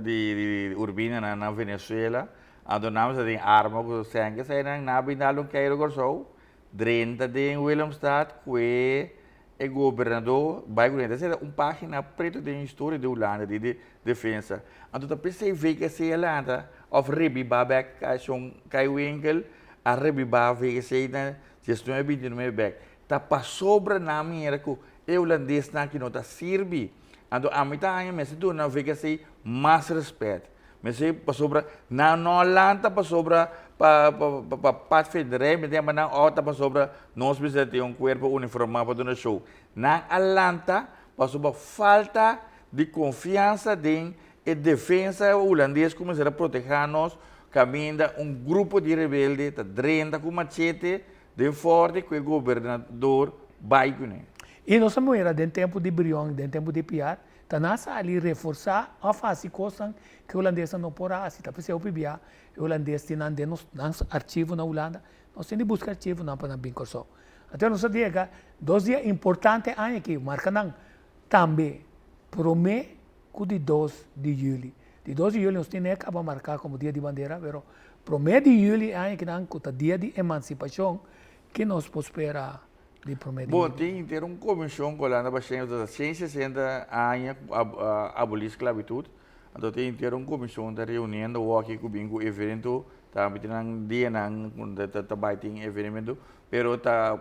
di Urbina na Venezuela, Anto nan mester tin arma ku sèn ke esei nan a bin dal un keiro Kòrsou, drenta den Willemstad ku e e gobernadó bai ku nan. Esei ta un página pretu den historia di Hulanda di di defensa. Anto ta p'esei VKC a lanta òf rebibá bèk Kashon Kai Winkel a rebibá VKC na diesnuebe bintinuebe bèk. Ta pasobra nan mira ku e hulandesnan aki no ta sirbi. Anto ami ta haña mester duna VKC mas rèspèt. Mester pasobra nan no a lanta pasobra pa pa padvinderij, mi ta yama nan òf ta pasobra nos mester tin un kuerpo uniformá pa duna show. Nan a lanta pasobra falta di konfiansa den e defensa hulandes ku mester a protehá nos kaminda un grupo di rebelde ta drenta ku machete den fòrti ku e gobernador bai kuné. I nos a mira den tempu di Brion, den tempu di Piar, ta nan sali reforsá òf hasi kosnan ku e hulandesnan no por a hasi. Ta p'esei hopi bia e hulandes tin nan den nos nan archivo na Hulanda. Nos tin di buska archivonan pa nan bin Kòrsou. Anto nos a yega dos dia importante aña aki, marka nan tambe promé ku di dos di yüli. Di dos di yüli nos tin e kaba marká komo dia di bandera, pero promé di yüli e aña kinan ku ta dia di emansipashon, ke nos por spera di promé di Bo yüli? tin henter un komishon ku Holanda pa shen, ta 160 aña ku a abolí sklabitut, anto tin henter un komishon ta reuniendo awor aki ku bin ku evento, tambe tin nan dianan ku ta bai tin evenemento, pero ta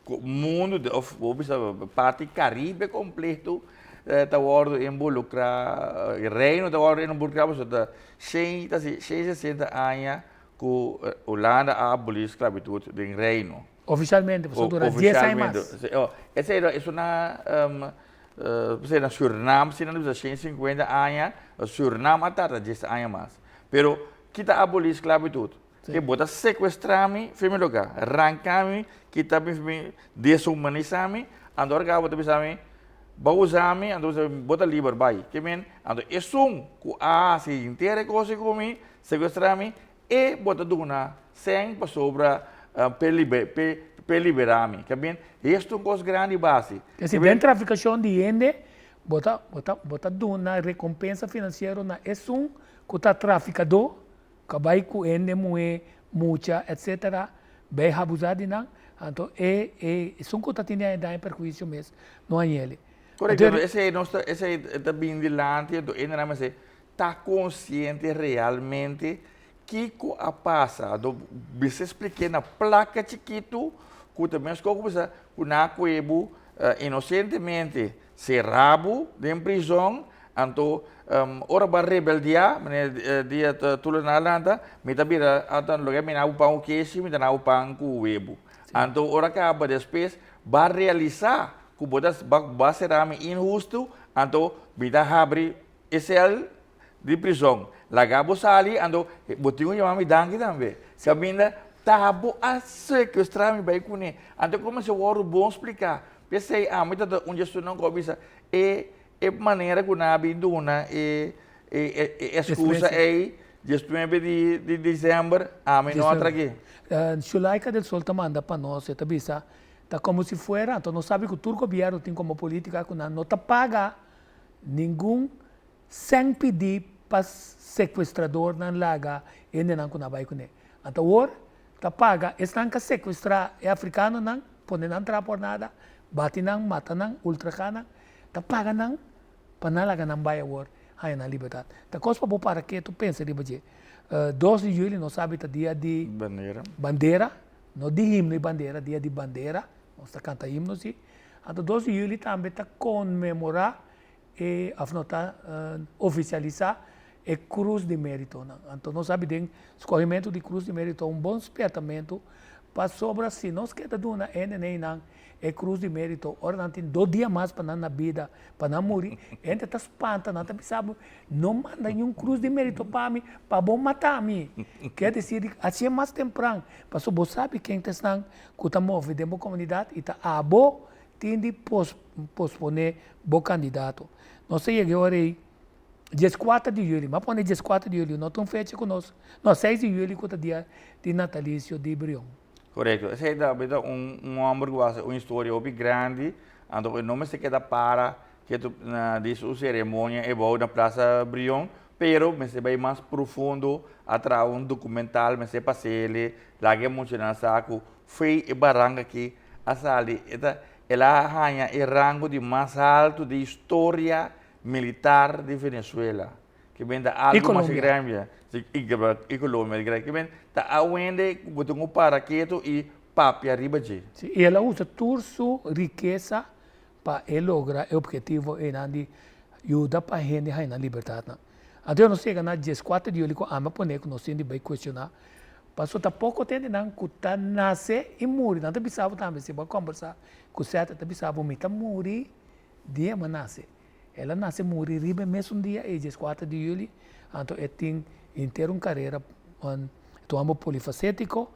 Mundu of bo bisa parti Caribe completo ta wordo involucra, reino ta wordo involucra pasobra ta shen ta si shen sesenta aña cu Hulanda a aboli sclavitud den reino. Oficialmente, pasobra dura dies aña mas. Esey ta esuna p'esey na Surinam si nan ta bisa shen cincuenta aña, Surinam a tarda dies aña mas. Pero kita aboli sclavitud? Ke bo ta sekuestrá mi fi mi lugá, ranká mi, kita mi fi mi, deshumanisá mi, anto ora kaba bo ta bisa mi, bo a usa mi, anto bo ta bisa mi, bo ta liber, bai. Ke men, anto esun ku a hasi henter e kos ei ku mi, sekuestrá mi, e bo ta duna sèn pasobra p'e libe, p'e liberá mi. Ke men, esto un kos grandi bo a hasi. Ke si den trafikashon di hende, bo ta, bo ta, bo ta duna rekompensa finansiero na esun ku ta trafikadó, Ka bai ku hende muhé, mucha, etc. Bai habuzá di nan, anto e e esun ku ta tene daño perhuisio mes no a ñele. Korekto, anto esei nos ta esei ta bin dilanti anto hendenan mester ta konsiente realmente kiko a pasa, anto bisa splik'é na plaka chikitu ku ta meskos ku bisa ku nan a kohe bo inosentemente Será bo den prizon, anto ora bo a rebeldiá, manera dia Tula nan a lanta, mi ta bira ata loke mi na bo pan ku keshi, mi ta na bo pan ku webu. Anto ora kaba despues bo a realisá ku bo ta bo a será mi inhustu, anto mi ta habri e sèl di prizon, laga bo sali, anto bo tin ku yama mi danki tambe. Kaminda ta bo a sekuestrá mi bai kuné. Anto komo si wòrdu bon spliká P'esei ami ta ta un dje estunan ku a bisa e e manera ku nan a bin duna e e e eskusa ei diesnuebe di di desèmber ami no a trag'é. Shulaika del Sol ta manda pa nos, e ta bisa, ta komo si fuera, anto nos sabi ku tur gobièrnu tin komo polítika ku nan no ta paga ningun sèn pidí pa sekuestradornan laga hendenan ku nan bai kuné. Anto awor ta paga esnan ka sekuestrá e afrikanonan, pone nan traha por nada, bati nan, mata nan, ultrajá nan, ta paga nan pa nan laga nan bai awor haña nan libertat. Ta kos pa bo para ketu pensa riba dje. Dos di juli nos sabi ta dia di Bandera. bandera, no di himno i bandera, dia di bandera, nos ta kanta himno si. Anto dos di juli tambe ta konmemorá e of no ta ofisialisá e Krus di Méritonan. Anto nos sabi den skohimentu di Krus di Mérito un bon spièrtamentu pasobra si nos keda duna hende neinan e Krus di Mérito ora nan tin dos dia mas pa nan na bida pa nan muri, hende ta spanta, nan ta bisa bo no manda niun Krus di Mérito pa mi pa bo mata mi. Kier desir di hasié mas tempran pasobra bo sabi ken ta esnan ku ta move den bo komunidat i ta abo tin di posponé bo kandidato. Nos ta yega e ora ei dieskuater di juli, m'a pone dieskuater di juli, no ta un fecha ku nos, no, seis di juli ku ta dia di natalisio di Brion. Korekto, esei ta ta un un hòmber ku a hasi un historia hopi grandi, anto e no mester keda para ketu na di su seremonia e bou na Plaza Brion, pero mester bai mas profundo, a traha un dokumental, mester pas'ele, laga e muchanan sa ku Fei e baranka aki a sali, e ta, el a haña e rango di mas haltu di historia militar di Venezuela. Ke men ta algu masha grandi. Si, i i Colombia. Ke men ta awende ku bo tin ku para ketu i papia riba dje. Si, i el a usa tur su rikesa pa e logra e obhetivo einan di yuda pa hende haña nan libertatnan. Anto nos yega na dieskuater di yuli ku ami a pone ku nos tin di bai kuestioná. Paso ta poko tende nan ku ta nase i muri. Nan ta bisa bo tambe si bo a kombersá ku Seth e ta bisa bo mi ta muri dia mi a nase. El a nase muri riba e mesun dia ei dieskuater di yuli. Anto e tin henter un karera un ta un homber polifasétiko.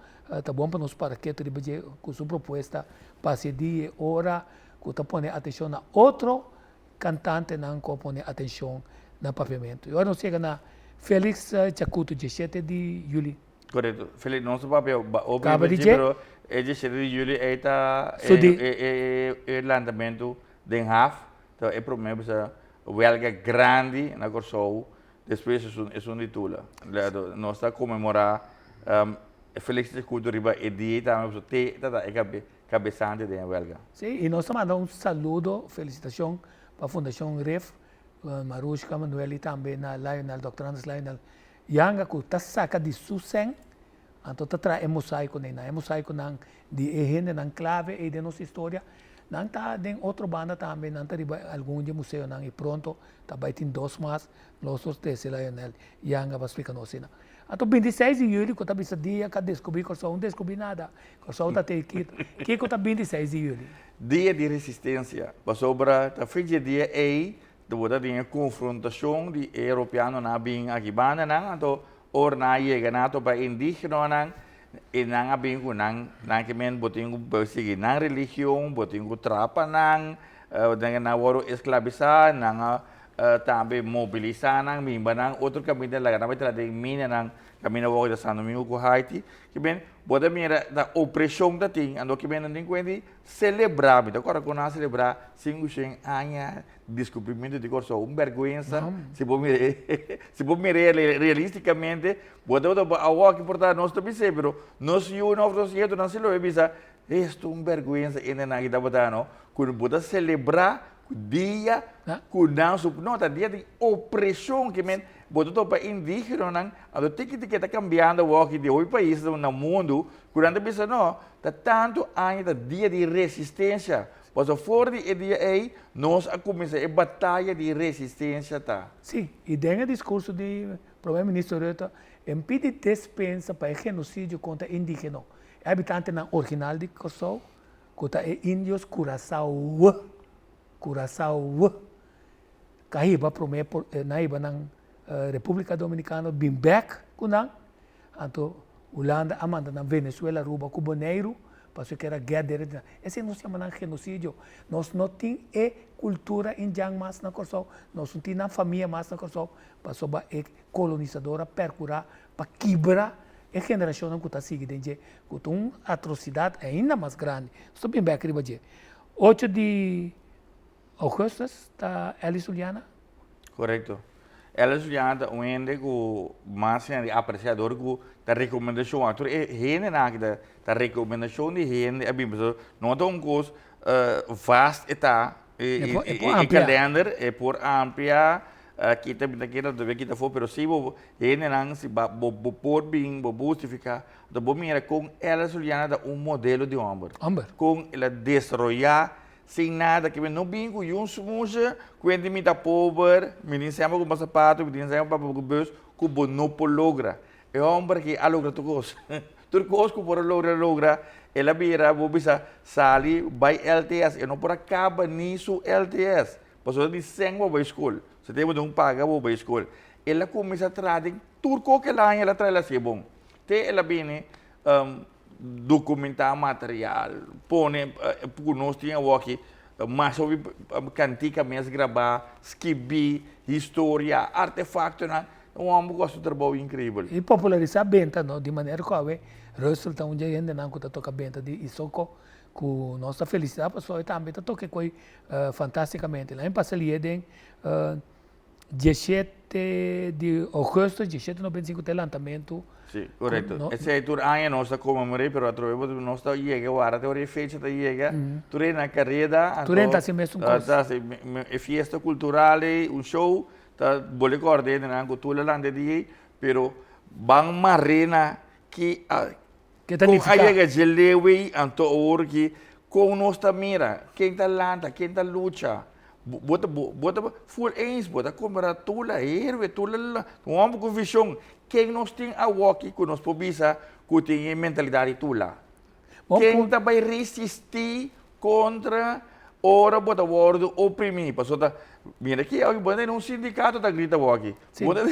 Ta bon pa nos para ketu riba dje ku su propuesta pa hasi e dia e ora ku ta pone atenshon na otro Kantantenan ku a pone atenshon na papiamentu. I ora nos yega na Felix Chakuto diesshete di yuli. Korekto. Felix, nos ta papia hopi Kaba di dje. pero e diesshete di yuli ei ta Su di. e lantamentu den haf. Ta e promé bisa wèlga grandi na Kòrsou despues esun di Tula. Nos ta konmemorá Felix Chakuto riba e dia ei tambe pasobra te ta ta e Kabesante den e welga. Sí, i nos ta manda un saludo, felicitacion pa Fundacion Rif, Marushka Manuel i tambe na Lionel, Dòkter Anders Lionel Janga ku ta saka di su sèn, anto ta traha e mosaiconan ei. Nan e mosaiconan di e hendenan clave ei den nos historia. Nan ta den otro banda tambe, nan ta riba algun di e museonan i pronto ta bai tin dos mas, nos lo trese Lionel Janga pa splika nos esei. Anto bintiseis di yuli ku ta bisa dia ku a deskubrí Kòrsou, no deskubrí nada. Kòrsou ta te kit. Kiko ta bintiseis di yuli? Dia di resistensia. Pasobra ta fin dje dia ei bo ta tin e konfrontashon di e europeanonan a bin aki bandanan, anto ora nan a yega nan a topa e indigenonan i nan a bin ku nan, nan ke men bo tin ku sigui nan religion, bo tin ku trapa nan, nan a wòrdu esklabisá, nan a Tambe mobilisá nan, mimba nan otro kaminda, laga nan bai traha den minanan kaminda wou ta San Domingo ku Haiti. Ke men, bo ta mira ta opreshon ta tin, anto ke men nan tin kuenta di selebrá. Mi ta kòrda ku nan a selebrá 500 aña diskubrimentu di Kòrsou. Un bèrgwensa si bo mira e, si bo mira e realistikamente, bo ta bo awor ki por ta nos ta bis'é, pero nos yunan òf nos nietunan si lo e bisa, Esto un bèrgwensa e nan aki tabata no, ku bo ta selebrá ku dia ku nan su, no ta dia di opreshon ke men bo ta topa indígenonan, anto tiki tiki ta kambiando awor di hopi pais na mundu ku nan ta bisa no, ta tantu aña ta dia di resistensia, pasobra for di e dia ei nos a kuminsá e bataya di resistensia ta. Sí, i den e diskurso di Prome Minister Rutte, e pidi despensa pa e genosidio kontra indígeno. E habitantenan original di Kòrsou ku ta e indios Curaçao, Curaçao, ka hiba promé por nan hiba nan Repúblika Dominikano bin bèk ku nan, anto Hulanda a manda nan Venezuela, Aruba ku Boneiru pasobra ku era gèr dere di nan. Esei nos yama nan genosidio. Nos no tin e kultura indjan mas na Kòrsou, nos no tin nan famia mas na Kòrsou pasobra e kolonisador a pèrkurá pa kibra e generashonnan ku ta sigui den dje, ku ta un atrosidat ainda mas grandi. Nos ta bin bek riba dje. Ocho di ougùstus ta Elis Juliana. Korekto. Elis Juliana ta un hende ku mas hende apresia dor ku ta rekomendashon. Tur e hendenan aki ta ta rekomendashon di hende a bin pasobra no ta un kos vast e ta e kalender e por amplia. Kita mi ta kere ta kita afó, pero si bo hendenan si ba bo bo por bin bo por hustifiká, anto bo mira kon Ella Juliana ta un modelo di hòmber. Hòmber. Kon el a desaroyá sin nada, ke mi no bin ku yun smushe, kuenti mi ta pober, mi tin semper kumpra sapato, mi tin semper papia ku bus, ku bo no por logra. E hòmber aki a logra tur kos. Tur kos ku por a logra, el a logra. El a bira, bo bisa, sali bai LTS, e no por a kaba ni su LTS. Pasobra di sèn bo bai skol. Si te bo dun paga bo bai skol. El a kuminsá traha den tur kos ku el a haña el a traha el a hasié bon. Te el a bini dokumentá material, pone ku nos tin awoki mas hopi kantika mes grabá, skibí historia, artefaktonan. Un hòmber ku a hasi un trabou inkreibel. I popularisá benta no, di manera ku awe Russell ta un dje hendenan ku ta toka benta di Isoko Ku nos ta felisitá pasobra e tambe ta toka e koi fantasticamente. Laña pasa lié den diesshete di ougùstùs, diesshete noventa i sinku ta e lantamentu. Sí, korekto. Esei tur aña nos ta konmemor'é, pero atrobe bo nos ta yega wara te ora e fecha ta yega, tur hende na kareda, anto Tur hende ta hasi mesun kos. Ta hasi e fiesta kultural ei, un show, ta bole kòrda hendenan ku tur la lanta e dia ei, pero ban mar'é na ki a Ke ta Kon a nifiká? yega dje leu ei anto awor ki kon nos ta mira ken ta lanta, ken ta lucha? Bo ta bo ta full eens, bo ta kumpra tula herwe, tula la, un hòmber ku vishon. Ken nos tin awoki ku nos por bisa ku tin e mentalidat di tula? Ken ta bai resistí kontra ora bo ta wòrdu oprimí? Pasobra ta, mira aki awe bo ta den un sindikato ta grita awoki. Bo ta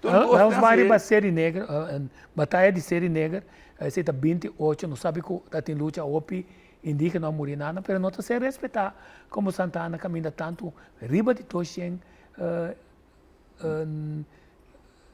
tur kos Nos ta bai hasi. riba Seri Neger, bataya di Seri Neger, esei ta 28, nos sabi ku ta tin lucha hopi Indígena a muri nana, pero no ta ser respetá komo Santa Ana kaminda tantu riba di 200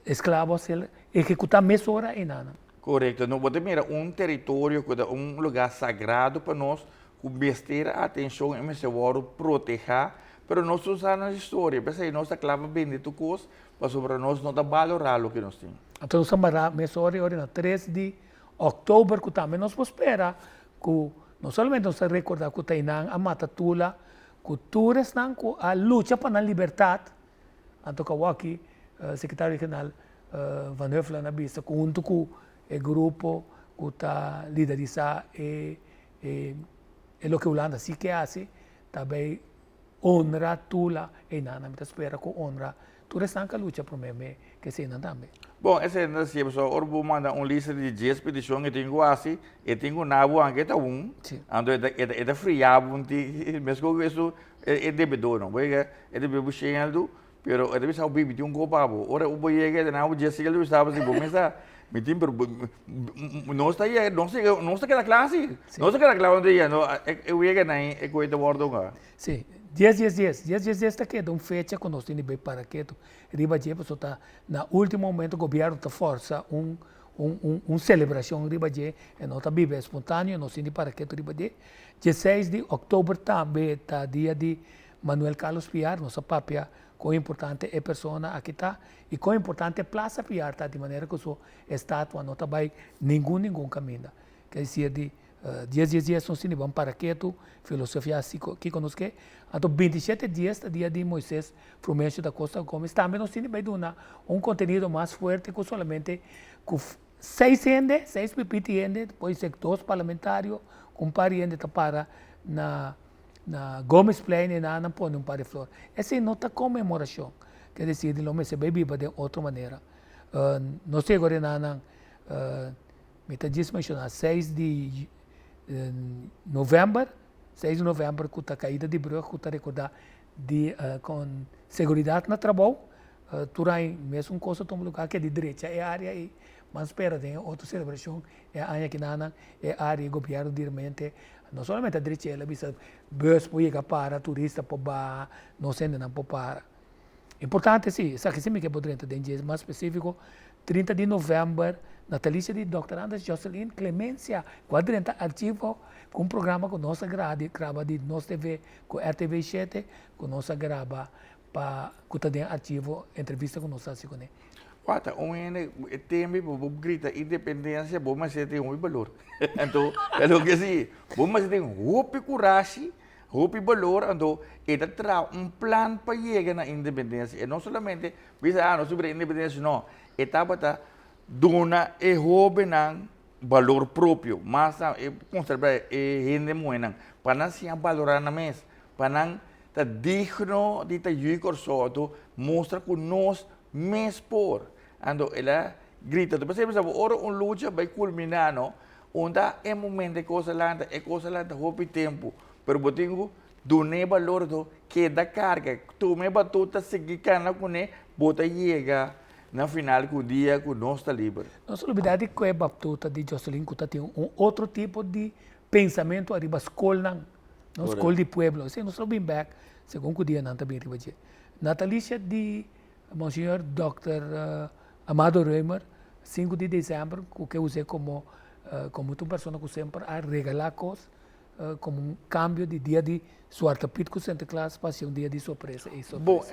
esklabo a ser ehekutá mesora einan. Korekto. No, bo ta mira un teritorio ku ta un lugá sagrado pa nos, ku mester atenshon i mester wòrdu protehá, pero nos no sa nos historia, p'esei nos ta kla pa bende tur kos pasobra nos no ta balorá loke nos tin. Anto nos a mará mesora i ora na 3 di òktober ku tambe nos por spera ku no solamente nos ta rekordá ku Tainan a mata Tula, ku tur esnan ku a lucha pa nan libertat, anto ku awoki sekretario regional Van Huffelen a bisa ku huntu ku e grupo ku ta liderisá e e loke Hulanda si ke hasi ta bai honra Tula einan, mi ta spera ku honra Tur esnan ka lucha promé me ke eseinan tambe. Bon, esei no ta sier pasobra ora bo manda un lista di dies petishon e tin ku hasi, e tin ku na bo anke ta un, anto e ta e ta fria bo un tiki, meskos ku esun e debedó no, bo yega e debe bo shen aldu, pero e ta bisa bo bibi tin un kopa pa bo, ora bo yega e ta na bo dies aldu bisa bo si bo mester mi tin pero nos ta yega nos ta yega nos ta keda kla si, nos ta keda kla unda yega e wega nan e koe ta wòrdu hunga. Sí, dies dies dies, dies dies dies ta keda un fecha ku nos tin di bai para ketu riba dje pasobra ta na ultimo momento gobièrnu ta fòrsa un un un un selebrashon riba dje e no ta biba espontaneo nos tin di para ketu riba dje. Dieseis di òktober tambe ta dia di Manuel Carlos Piar, nos a papia kon importante e persona aki ta i kon importante Plaza Piar ta di manera ku su estatua no ta bai ningun ningun kaminda. Ke desir di Dies dies dies nos tin di ban para ketu, filosofia kiko nos ke. Anto 27 dies ta dia di Moises Frumencio da Costa Gomez. Tambe nos tin di bai duna un kontenido mas fuerte ku solamente ku seis hende, seis pipiti hende, por ser dos parlamentario, ku un par di hende ta para na na Gomezplein i nan pone un par di flor. Esei no ta konmemorashon. Ke desir di lo mester bai biba den otro manera. Nos yega ora nan Mi ta djis menshoná seis di novèmber, seis di novèmber ku ta kaida di brùg ku ta rekordá di kon seguridat na trabou. Tur aña mesun kos a tuma lugá ke di drecha e área ei. Ban spera den e otro selebrashon e aña kinanan e área e gobièrnu dirmente no solamente a drecha el a bisa bùs por yega para, turista por baha, nos hendenan por para. Importante si, esaki si mi ke por drenta den dje mas spesifiko, 30 di novèmber, natalicio di Dòkter Andres Joselyn Clemencia, ku a drenta archivo ku un programa ku nos a graba di Nos TV ku RTV shete, ku nos a graba pa ku ta den archivo entrevista ku nos a hasi kuné. Wata, un hende e tembe bo bo grita independencia bo mester tin hopi balor. Anto, ta loke si, bo mester tin hopi kurashi Hopi balor anto e ta traha un plan pa yega na independencia. E no solamente bisa ah nos tin bira independencia no. E tabata duna e hobennan balor propio. Mas nan e conserva e hende muhernan pa nan siña balora nan mes, pa nan ta digno di ta yu Kòrsou. Anto mustra ku nos mes por. Anto el a grita. Anto p'esei mi sa ora un lucha bai kulminá no Unda e momento e cosa lanta, e cosa lanta hopi tempu, pero bo tin ku dun'é balor do keda karga, tuma e batuta sigui kana kuné, bo ta yega na final ku dia ku nos ta liber. Nos olbida di ku e batuta di Joselin ku ta tin un otro tipo di pensamentu ariba skolnan, no skol di pueblo, esei nos lo bin bek segun ku dianan ta bin riba dje. Natalicia di Monseñor Dòkter Amado Römer, sinku di desèmber, ku ke us'é komo komo ta un persona ku semper a regalá kos komo un kambio di dia di Zwarte Piet ku Sinterklaas pa hasi un dia di sorpresa i sorpresa. Bon,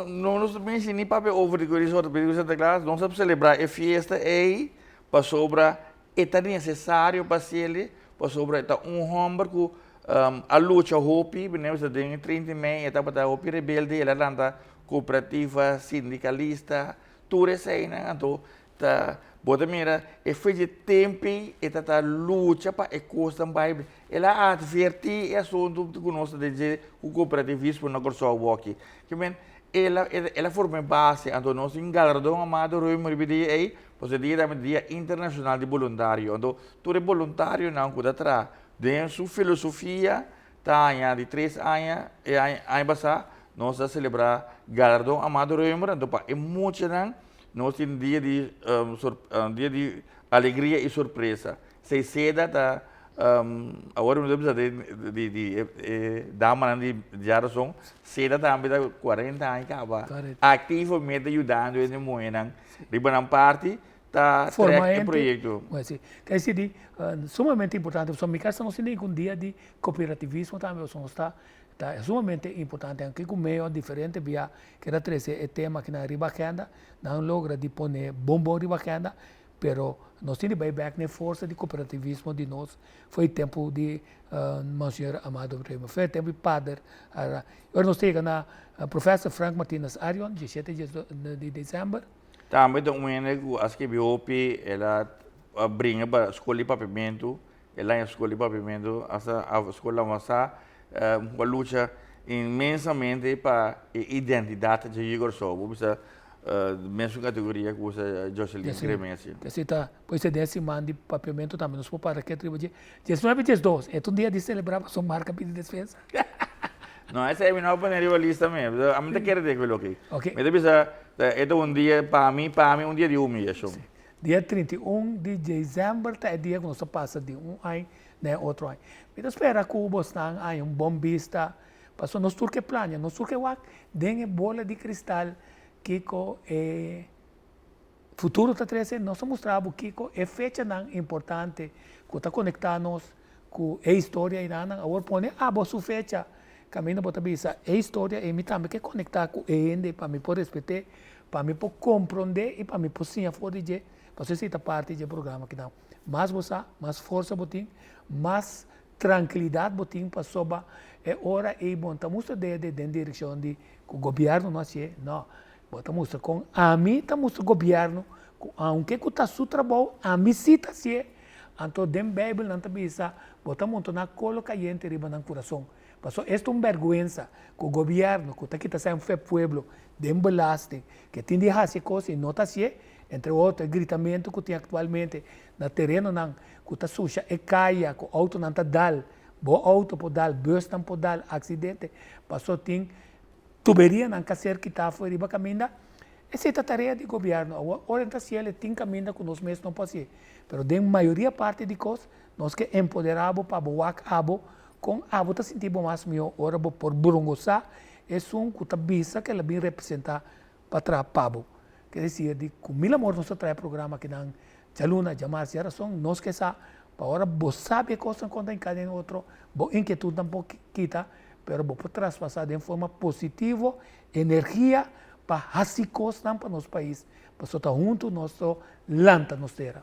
no nos ta menshi ni papia over di ku Zwarte Piet ku Sinterklaas, nos ta selebrá e fiesta ei pasobra E ta necesario pa haciele pasobra e ta un homber cu a lucha hopi, bine bisa den e 30 y mei e tabata hopi rebelde, el a lanta cooperativa, sindicalista, tur eseinan anto ta. Bo ta mira e fe dje tempi e ta ta lucha pa e kosnan bai. El a atvertí e asuntu ku nos ta den dje ku kooperativismo na Kòrsou awor-aki. Ke men el a el a forma e base, anto nos tin galardon Amado Römer riba e dia ei, pasobra e dia tambe ta dia internashonal di boluntario. Anto tur e boluntarionan ku ta traha den su filosofia ta haña di tres aña, e aña aña pasá nos a selebrá galardon Amado Römer, anto pa e muchanan nos tin dia di dia di alegria i sorpresa. Seiseda ta awor mi ta bisa di di di e damanan di Djarason, Seda tambe ta cuarenta aña kaba aktivamente yudando e muhénan riba nan parti ta trek e proyekto. Si, ta esei di sumamente importante pasobra mi kasa nos tin un dia di kooperativismo tambe pasobra nos ta ta sumamente importante aunke ku medio diferente bia keda trese e tema akinan riba agenda nan logra di pone bon bon riba agenda Pero nos tin di bai bek na e forsa di cooperativismo di nos for e tempo di Monseñor Amado Remo, for e tempo di Pader Arana. Y ora nos ta yega na Professor Frank Martinus Arion, diesshete di december. Tambe ta un hende cu a scribi hopi, el a bringa pa scol di papiamentu, el a haña scol di papiamentu hasta a scol avansa, cu a lucha inmensamente pa e identidad dje Yu Kòrsou. Bo bisa Mesun categoria cu usa Jocelyn Cremesi. Esey ta, pues e den siman di papiamento tambe nos por para ket riba dje. Diesnuebe diesdos, e ta un dia di celebra pasobra marca pidi despensa. No, esey mi no a pone riba lista mes. Ami ta kere den cu loke. Mi ta bisa, e ta un dia pa mi, pa mi un dia di humiyacion. Si. Dia 31 di december ta e dia cu nos ta pasa di un aña na e otro aña. Mi ta spera cu bosnan haña un bon bista Pasobra nos tur ke plania, nos tur ke wak den e bola di kristal kiko e futuro ta trese, nos ta mustra bo kiko e fechanan importante ku ta konektá nos ku e historia einanan. Awor pone abo su fecha kaminda bo ta bisa e historia ei mi tambe ke konektá ku e hende pa mi por respet'é, pa mi por komprondé i pa mi por siña for di dje, pasobra esei ta parti dje programa kinan. Mas bo sa, mas forsa bo tin, mas Trankilidat bo tin pasobra e ora ei bo no ta mustra dede den direkshon di ku gobièrnu no hasié, no. Bo ta mustra kon ami ta mustra gobièrnu ku aunke ku ta su trabou, ami sí ta hasié. Anto den Beibel nan ta bisa bo ta montoná kolo kayente riba nan kurason. Pasobra es ta un bèrgwensa ku gobièrnu ku ta kita sèn fe pueblo den belasting ke tin di hasi e kos i no ta hasié, entre otro e gritamentu ku tin aktualmente na terenonan ku ta susha e kaya ku outonan ta dal, bo outo por dal, busnan por dal, aksidente, paso tin tuberianan ka ser kitá for riba kaminda, esei ta tarea di gobièrnu. Awor ora ta hasiel e tin kaminda ku nos mes no por hasié, pero den mayoria parti di kos nos ke empoderá bo pa bo wak abo kon abo ta sinti bo mas mihó ora bo por brongosá esun ku ta bisa ku el a bin representá pa traha pa bo. Ke desir di ku mil amor nos ta traha e programa akinan djaluna, djamars, djarason, nos ke sa pa ora bo sabi e kosnan kon ta hinká den otro, bo inkietudnan por kita, pero bo por traspasá den forma positivo energia pa hasi kosnan pa nos pais, pasobra ta huntu nos lo lanta nos tera.